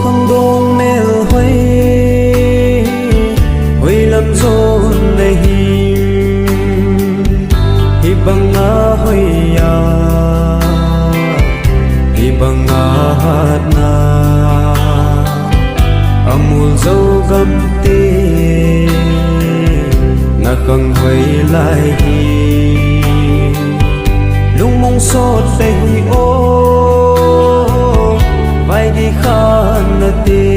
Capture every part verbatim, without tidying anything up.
Khangdong melhoi, hoilam jon nahi, hibanga hoiya, hibanga hatna, amul jou gamte, nakhang hoilai hi. Lungmong sot te hi o, vai di khan nate.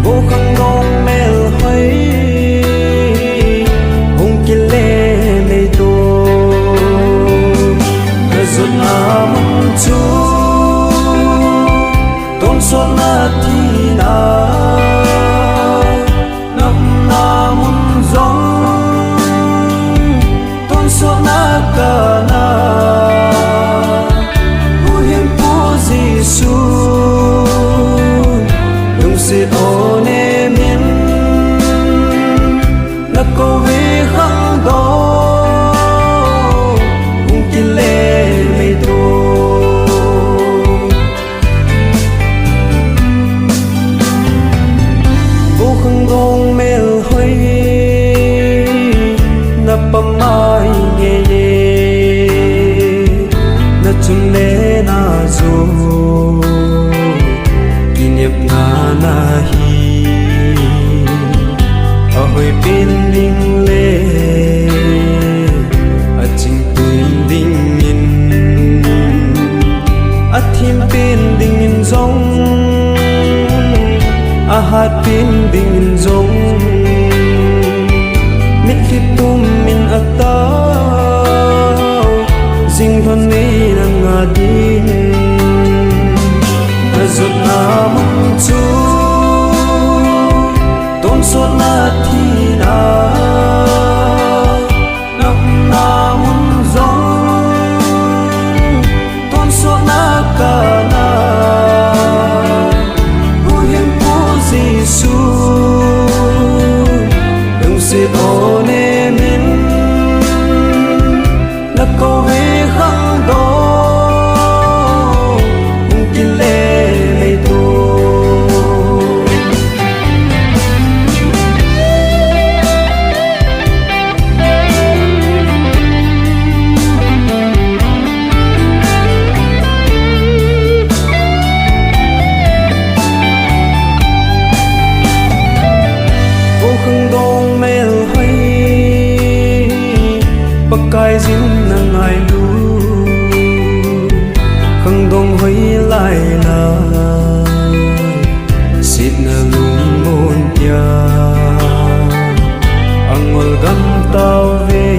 Vo khangdong melhoi, hung kile nei to. Najotna mun chu, tonsotna thina. Naumna mun jong, tonsotna kana. Huhhingpu Jesu, lungset o nemin, nakou ve khangdong, hung kile nei to. Vo khangdong melhoi, napamai ngeye, nachun le najo, kinepna nahi. Ahoi pen ding le, aching pen dingin, athem pen dingin jong, ahat pen dingin jong, mitlhi tumin atao, jing lhon nei nanga dingin. Najotna mun chu, tonsotna thina. Naumna mun jong, tonsotna kana. Huhhingpu Jesu, lungset o nemin, nakou ve khangdong, hung kile nei to. O khangdong melhoi, Pakai jin na ngailu, khangdong hoilai lai, setna lungmon tia, angol gam tauve,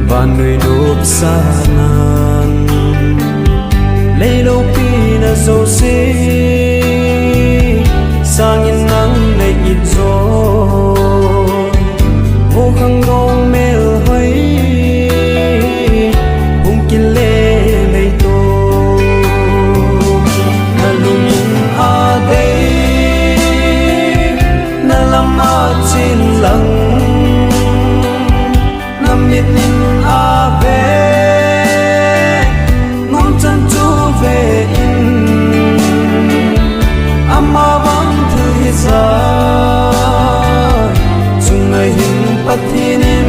vannoi nopsahnan. Leiloupi na jouse, sangin nang na it jo. O khangdong melhoi, hung kile nei to. Na lungin adei, na lam achen lang, na mit in ave, nungchan chu ve in, amavang thil hija, chunga hin Pathen in